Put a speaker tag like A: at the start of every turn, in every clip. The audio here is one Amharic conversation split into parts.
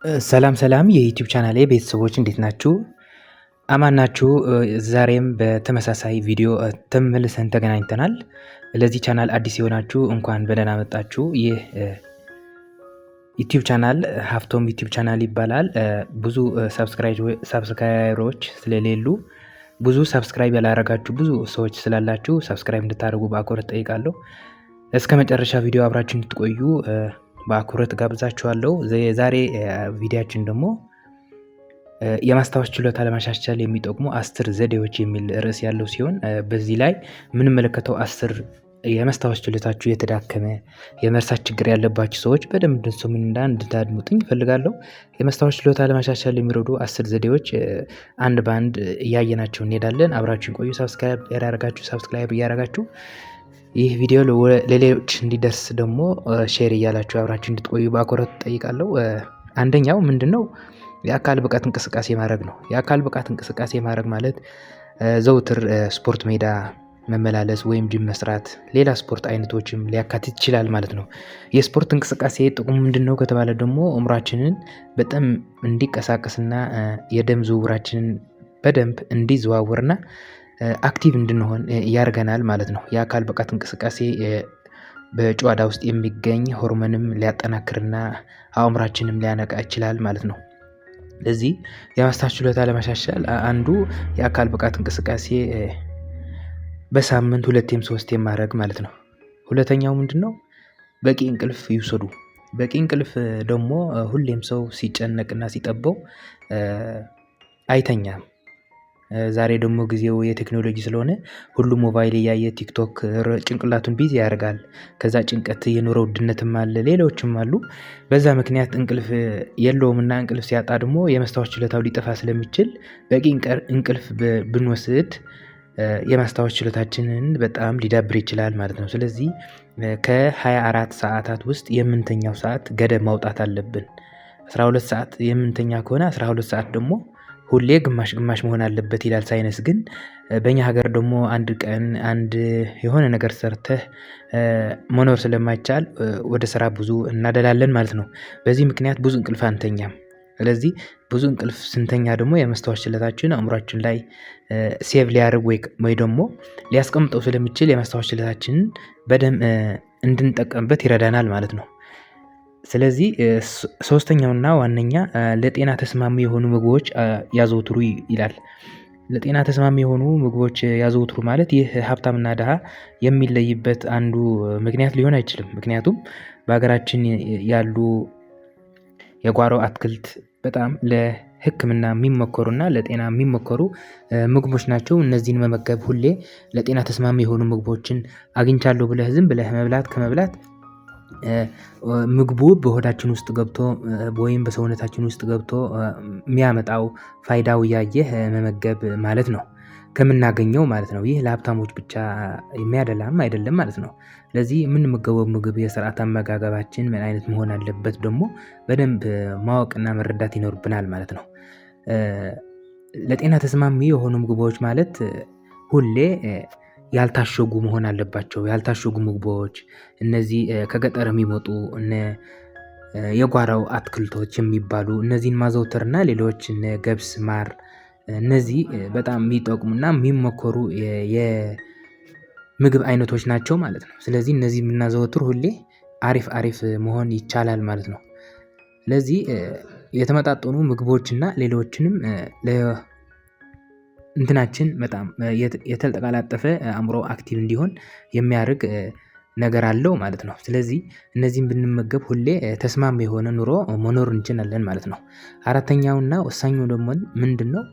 A: ሰላም ሰላም የ YouTube ቻናሌ ቤተሰቦች፣ እንዴት ናችሁ? አማን ናችሁ? ዛሬም በተመሳሳይ ቪዲዮ ተመልሰን ተገናኝተናል። ለዚህ ቻናል አዲስ የሆናችሁ እንኳን በደህና መጣችሁ። ይህ YouTube channel ሀፍቶም YouTube channel ይባላል። ብዙ subscriber ኦች ስለሌሉ፣ ብዙ subscribe ያላረጋችሁ ብዙ ሰዎች ስላላችሁ subscribe እንድታደርጉ በአክብሮት እጠይቃለሁ። እስከ መጨረሻ ቪዲዮ አብራችሁ እንድትቆዩ በአክብሮት ጋብዛችኋለሁ። የዛሬ ቪዲዮአችን ደግሞ የማስታወስ ችሎታ ለማሻሻል የሚጠቅሙ 10 ዘዴዎች የሚል ርዕስ ያለው ሲሆን፣ በዚህ ላይ የምንመለከተው 10 የማስታወስ ችሎታችሁ የተዳከመ፣ የመርሳት ችግር ያለባችሁ ሰዎች በደንብ እንድትሰሙኝና እንድታድምጡኝ እፈልጋለሁ። የማስታወስ ችሎታ ለማሻሻል የሚረዱ 10 ዘዴዎች አንድ በአንድ እያየናቸው እንሄዳለን። አብራችሁን ቆዩ። Subscribe ያላረጋችሁ subscribe እያረጋችሁ፣ ይህ ቪዲዮ ለሌሎች እንዲደርስ ደግሞ share እያላችሁ አብራችሁ እንድትቆዩ በአክብሮት እጠይቃለሁ። አንደኛው ምንድን ነው? የአካል ብቃት እንቅስቃሴ ማድረግ ነው። የአካል ብቃት እንቅስቃሴ ማድረግ ማለት ዘውትር ስፖርት ሜዳ መመላለስ ወይም ጂም መስራት፣ ሌላ ስፖርት አይነቶችም ሊያካትት ይችላል ማለት ነው። የስፖርት እንቅስቃሴ ጥቅሙ ምንድን ነው ከተባለ ደግሞ አእምሯችንን በጣም እንዲንቀሳቀስና የደም ዝውውራችንን በደንብ እንዲዘዋወርና active እንድንሆን ያደርገናል ማለት ነው። የአካል ብቃት እንቅስቃሴ በጨዋዳ ውስጥ የሚገኝ ሆርሞንም ሊያጠናክርና አእምሯችንም ሊያነቃ ይችላል ማለት ነው። ለዚህ የማስታወስ ችሎታ ለማሻሻል አንዱ የአካል ብቃት እንቅስቃሴ በሳምንት ሁለቴም ሶስቴም ማድረግ ማለት ነው። ሁለተኛው ምንድነው? በቂ እንቅልፍ ይውሰዱ። በቂ እንቅልፍ ደግሞ ሁሌም ሰው ሲጨነቅና ሲጠበው አይተኛም። ዛሬ ደግሞ ጊዜው የቴክኖሎጂ ስለሆነ ሁሉም ሞባይል እያየ፣ TikTok ጭንቅላቱን busy ያደርጋል። ከዛ ጭንቀት፣ የኑሮ ውድነትም አለ፣ ሌሎችም አሉ። በዛ ምክንያት እንቅልፍ የለውምና እንቅልፍ ሲያጣ ደግሞ የማስታወስ ችሎታው ሊጠፋ ስለሚችል በቂ እንቅልፍ ብንወስድ የማስታወስ ችሎታችንን በጣም ሊዳብር ይችላል ማለት ነው። ስለዚህ ከ24 ሰዓታት ውስጥ የምንተኛው ሰዓት ገደብ ማውጣት አለብን። 12 ሰዓት የምንተኛ ከሆነ 12 ሰዓት ደግሞ ሁሌ ግማሽ ግማሽ መሆን አለበት ይላል ሳይንስ። ግን በእኛ ሀገር ደግሞ አንድ ቀን አንድ የሆነ ነገር ሰርተህ መኖር ስለማይቻል ወደ ስራ ብዙ እናደላለን ማለት ነው። በዚህ ምክንያት ብዙ እንቅልፍ አንተኛም። ስለዚህ ብዙ እንቅልፍ ስንተኛ ደግሞ የማስታወስ ችሎታችን አእምሯችን ላይ save ሊያደርግ ወይ ደግሞ ሊያስቀምጠው ስለሚችል የማስታወስ ችሎታችንን በደንብ እንድንጠቀምበት ይረዳናል ማለት ነው። ስለዚህ ሶስተኛውና ዋነኛ ለጤና ተስማሚ የሆኑ ምግቦች ያዘውትሩ ይላል። ለጤና ተስማሚ የሆኑ ምግቦች ያዘውትሩ ማለት ይህ ሀብታምና ድሃ የሚለይበት አንዱ ምክንያት ሊሆን አይችልም። ምክንያቱም በሀገራችን ያሉ የጓሮ አትክልት በጣም ለሕክምና የሚመከሩና ለጤና የሚመከሩ ምግቦች ናቸው። እነዚህን መመገብ፣ ሁሌ ለጤና ተስማሚ የሆኑ ምግቦችን አግኝቻለሁ ብለህ ዝም ብለህ መብላት ከመብላት፣ ምግቡ በሆዳችን ውስጥ ገብቶ ወይም በሰውነታችን ውስጥ ገብቶ የሚያመጣው ፋይዳው እያየህ መመገብ ማለት ነው። ከምናገኘው ማለት ነው። ይህ ለሀብታሞች ብቻ የሚያደላም አይደለም ማለት ነው። ስለዚህ የምንመገበው ምግብ የስርዓት አመጋገባችን ምን አይነት መሆን አለበት ደግሞ በደንብ ማወቅና መረዳት ይኖርብናል ማለት ነው። ለጤና ተስማሚ የሆኑ ምግቦች ማለት ሁሌ ያልታሸጉ መሆን አለባቸው። ያልታሸጉ ምግቦች እነዚህ ከገጠር የሚመጡ እነ የጓሮ አትክልቶች የሚባሉ እነዚህን ማዘውተርና ሌሎች እነ ገብስ፣ ማር እነዚህ በጣም የሚጠቅሙና የሚመከሩ የምግብ አይነቶች ናቸው ማለት ነው። ስለዚህ እነዚህ የምናዘወትር ሁሌ አሪፍ አሪፍ መሆን ይቻላል ማለት ነው። ስለዚህ የተመጣጠኑ ምግቦች እና ሌሎችንም እንትናችን በጣም የተቀላጠፈ አእምሮ active እንዲሆን የሚያደርግ ነገር አለው ማለት ነው። ስለዚህ እነዚህን ብንመገብ ሁሌ ተስማሚ የሆነ ኑሮ መኖር እንችላለን ማለት ነው። አራተኛውና ወሳኙ ደግሞ ምንድነው?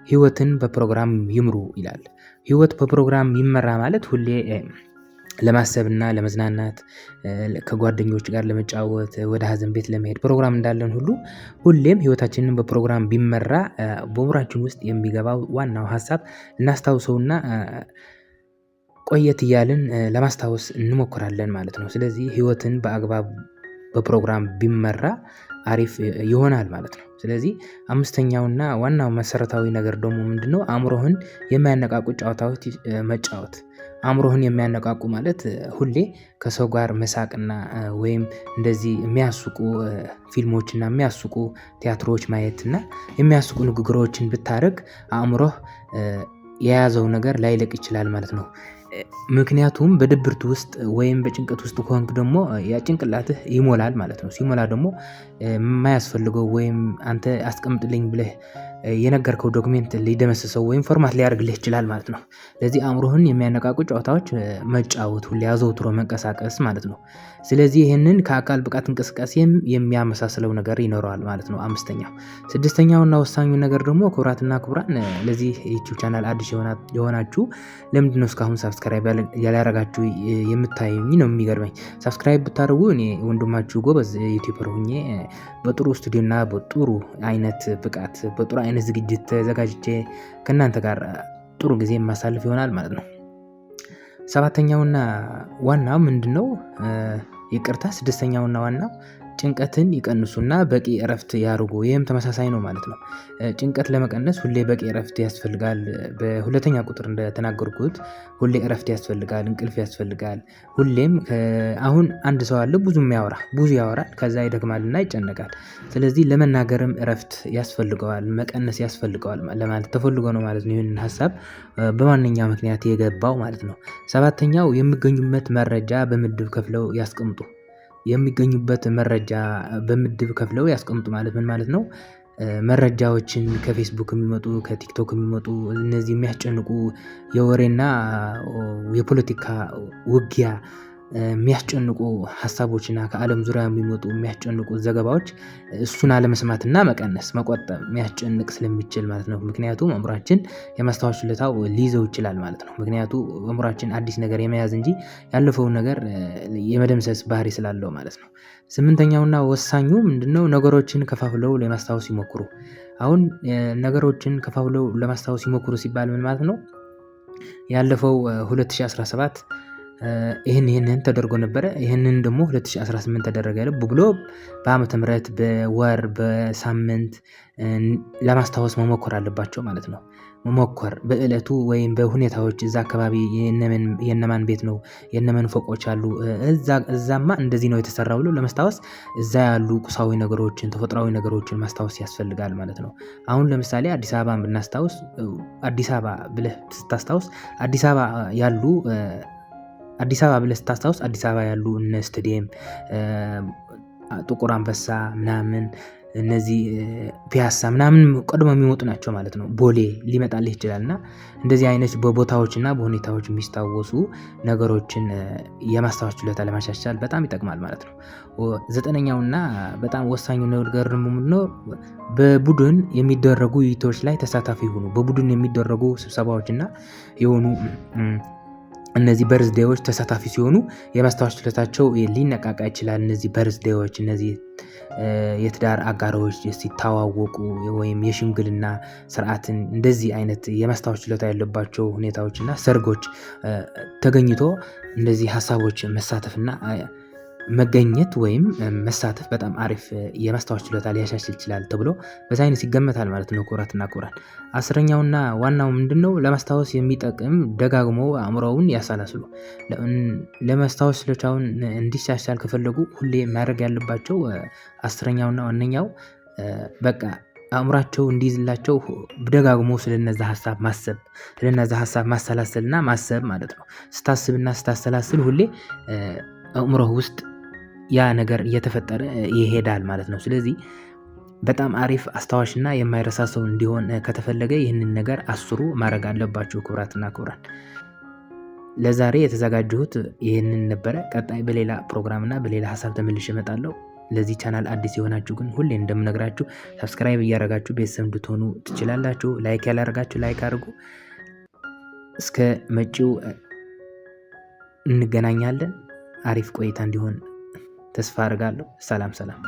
A: ህይወትን በፕሮግራም ይምሩ ይላል። ህይወት በፕሮግራም ይመራ ማለት ሁሌ ለማሰብና ለመዝናናት፣ ከጓደኞች ጋር ለመጫወት፣ ወደ ሀዘን ቤት ለመሄድ ፕሮግራም እንዳለን ሁሉ ሁሌም ህይወታችንን በፕሮግራም ቢመራ በአእምሯችን ውስጥ የሚገባው ዋናው ሀሳብ እናስታውሰውና ቆየት እያልን ለማስታወስ እንሞክራለን ማለት ነው። ስለዚህ ህይወትን በአግባብ በፕሮግራም ቢመራ አሪፍ ይሆናል ማለት ነው። ስለዚህ አምስተኛውና ዋናው መሰረታዊ ነገር ደግሞ ምንድነው? አእምሮህን የሚያነቃቁ ጨዋታዎች መጫወት። አእምሮህን የሚያነቃቁ ማለት ሁሌ ከሰው ጋር መሳቅና ወይም እንደዚህ የሚያስቁ ፊልሞችና የሚያስቁ ቲያትሮች ማየት እና የሚያስቁ ንግግሮችን ብታደርግ አእምሮህ የያዘው ነገር ላይለቅ ይችላል ማለት ነው። ምክንያቱም በድብርት ውስጥ ወይም በጭንቀት ውስጥ ከሆንክ ደግሞ ያ ጭንቅላትህ ይሞላል ማለት ነው። ሲሞላ ደግሞ የማያስፈልገው ወይም አንተ አስቀምጥልኝ ብለህ የነገርከው document ሊደመስሰው ወይም format ሊያደርግልህ ይችላል ማለት ነው። ለዚህ አእምሮህን የሚያነቃቁ ጨዋታዎች መጫወት ሁሌ አዘውትሮ መንቀሳቀስ ማለት ነው። ስለዚህ ይህንን ከአካል ብቃት እንቅስቃሴም የሚያመሳስለው ነገር ይኖረዋል ማለት ነው። አምስተኛው ስድስተኛውና ወሳኙ ነገር ደግሞ ክቡራትና ክቡራን፣ ለዚህ YouTube channel አዲስ የሆናችሁ ለምንድነው እስካሁን subscribe ያላረጋችሁ የምታዩኝ ነው የሚገርመኝ። Subscribe ብታደርጉ እኔ ወንድማችሁ ጎበዝ YouTuber ሁኜ በጥሩ ስቱዲዮና በጥሩ አይነት ብቃት በጥሩ አይነት ዝግጅት ተዘጋጅቼ ከእናንተ ጋር ጥሩ ጊዜ የማሳልፍ ይሆናል ማለት ነው። ሰባተኛውና ዋናው ምንድነው? ይቅርታ፣ ስድስተኛውና ዋናው ጭንቀትን ይቀንሱና በቂ እረፍት ያርጉ። ይህም ተመሳሳይ ነው ማለት ነው። ጭንቀት ለመቀነስ ሁሌ በቂ እረፍት ያስፈልጋል። በሁለተኛ ቁጥር እንደተናገርኩት ሁሌ እረፍት ያስፈልጋል፣ እንቅልፍ ያስፈልጋል። ሁሌም አሁን አንድ ሰው አለ ብዙ የሚያወራ፣ ብዙ ያወራል፣ ከዛ ይደክማልና ይጨነቃል። ስለዚህ ለመናገርም እረፍት ያስፈልገዋል፣ መቀነስ ያስፈልገዋል ለማለት ተፈልጎ ነው ማለት ነው። ይህንን ሀሳብ በዋነኛ ምክንያት የገባው ማለት ነው። ሰባተኛው የሚገኙበት መረጃ በምድብ ከፍለው ያስቀምጡ። የሚገኙበት መረጃ በምድብ ከፍለው ያስቀምጡ ማለት ምን ማለት ነው? መረጃዎችን ከፌስቡክ የሚመጡ፣ ከቲክቶክ የሚመጡ እነዚህ የሚያስጨንቁ የወሬና የፖለቲካ ውጊያ የሚያስጨንቁ ሀሳቦችና ከአለም ዙሪያ የሚመጡ የሚያስጨንቁ ዘገባዎች እሱን አለመስማትና መቀነስ፣ መቆጠብ የሚያስጨንቅ ስለሚችል ማለት ነው። ምክንያቱም አእምሮአችን የማስታወስ ችሎታው ሊይዘው ይችላል ማለት ነው። ምክንያቱም አእምሮአችን አዲስ ነገር የመያዝ እንጂ ያለፈውን ነገር የመደምሰስ ባህሪ ስላለው ማለት ነው። ስምንተኛውና ወሳኙ ምንድነው? ነገሮችን ከፋፍለው ለማስታወስ ይሞክሩ። አሁን ነገሮችን ከፋፍለው ለማስታወስ ይሞክሩ ሲባል ምን ማለት ነው? ያለፈው 2017 ይህንን ተደርጎ ነበረ፣ ይህንን ደግሞ 2018 ተደረገ ብሎ በዓመተ ምህረት፣ በወር፣ በሳምንት ለማስታወስ መሞከር አለባቸው ማለት ነው። መሞከር በእለቱ ወይም በሁኔታዎች እዛ አካባቢ የነማን ቤት ነው፣ የነማን ፎቆች አሉ፣ እዛማ እንደዚህ ነው የተሰራው ብሎ ለማስታወስ እዛ ያሉ ቁሳዊ ነገሮችን፣ ተፈጥሯዊ ነገሮችን ማስታወስ ያስፈልጋል ማለት ነው። አሁን ለምሳሌ አዲስ አበባን ብናስታውስ፣ አዲስ አበባ ብለህ ስታስታውስ አዲስ አበባ ያሉ አዲስ አበባ ብለህ ስታስታውስ አዲስ አበባ ያሉ እነ ስታዲየም፣ ጥቁር አንበሳ ምናምን፣ እነዚህ ፒያሳ ምናምን ቀድሞ የሚወጡ ናቸው ማለት ነው። ቦሌ ሊመጣልህ ይችላል። እና እንደዚህ አይነት በቦታዎች እና በሁኔታዎች የሚስታወሱ ነገሮችን የማስታወስ ችሎታ ለማሻሻል በጣም ይጠቅማል ማለት ነው። ዘጠነኛውና በጣም ወሳኙ ነገር ደግሞ ምንድነው? በቡድን የሚደረጉ ውይይቶች ላይ ተሳታፊ ይሁኑ። በቡድን የሚደረጉ ስብሰባዎች እና የሆኑ እነዚህ በርዝዴዎች ተሳታፊ ሲሆኑ የማስታወስ ችሎታቸው ሊነቃቃ ይችላል። እነዚህ በርዝዴዎች፣ እነዚህ የትዳር አጋሮች ሲተዋወቁ ወይም የሽምግልና ስርዓትን እንደዚህ አይነት የማስታወስ ችሎታ ያለባቸው ሁኔታዎች እና ሰርጎች ተገኝቶ እንደዚህ ሀሳቦች መሳተፍና መገኘት ወይም መሳተፍ በጣም አሪፍ የማስታወስ ችሎታ ሊያሻሽል ይችላል ተብሎ በሳይንስ ይገመታል ማለት ነው። ክቡራትና ክቡራን፣ አስረኛውና ዋናው ምንድነው? ለማስታወስ የሚጠቅም ደጋግሞ አእምሮውን ያሰላስሉ። ለማስታወስ ችሎታውን እንዲሻሻል ከፈለጉ ሁሌ ማድረግ ያለባቸው አስረኛውና ዋነኛው በቃ አእምሯቸው እንዲይዝላቸው ደጋግሞ ስለነዛ ሀሳብ ማሰብ፣ ስለነዛ ሀሳብ ማሰላሰልና ማሰብ ማለት ነው። ስታስብና ስታሰላስል ሁሌ አእምሮህ ውስጥ ያ ነገር እየተፈጠረ ይሄዳል ማለት ነው። ስለዚህ በጣም አሪፍ አስታዋሽና የማይረሳ ሰው እንዲሆን ከተፈለገ ይህንን ነገር 10ሩ ማድረግ አለባችሁ። ክቡራትና ክቡራን፣ ለዛሬ የተዘጋጀሁት ይህንን ነበረ። ቀጣይ በሌላ ፕሮግራም እና በሌላ ሀሳብ ተመልሼ እመጣለሁ። ለዚህ ቻናል አዲስ የሆናችሁ ግን ሁሌ እንደምነግራችሁ subscribe እያደረጋችሁ ቤተሰብ እንድትሆኑ ትችላላችሁ። Like ያላደረጋችሁ like አድርጉ። እስከ መጪው እንገናኛለን። አሪፍ ቆይታ እንዲሆን ተስፋ አድርጋለሁ። ሰላም ሰላም።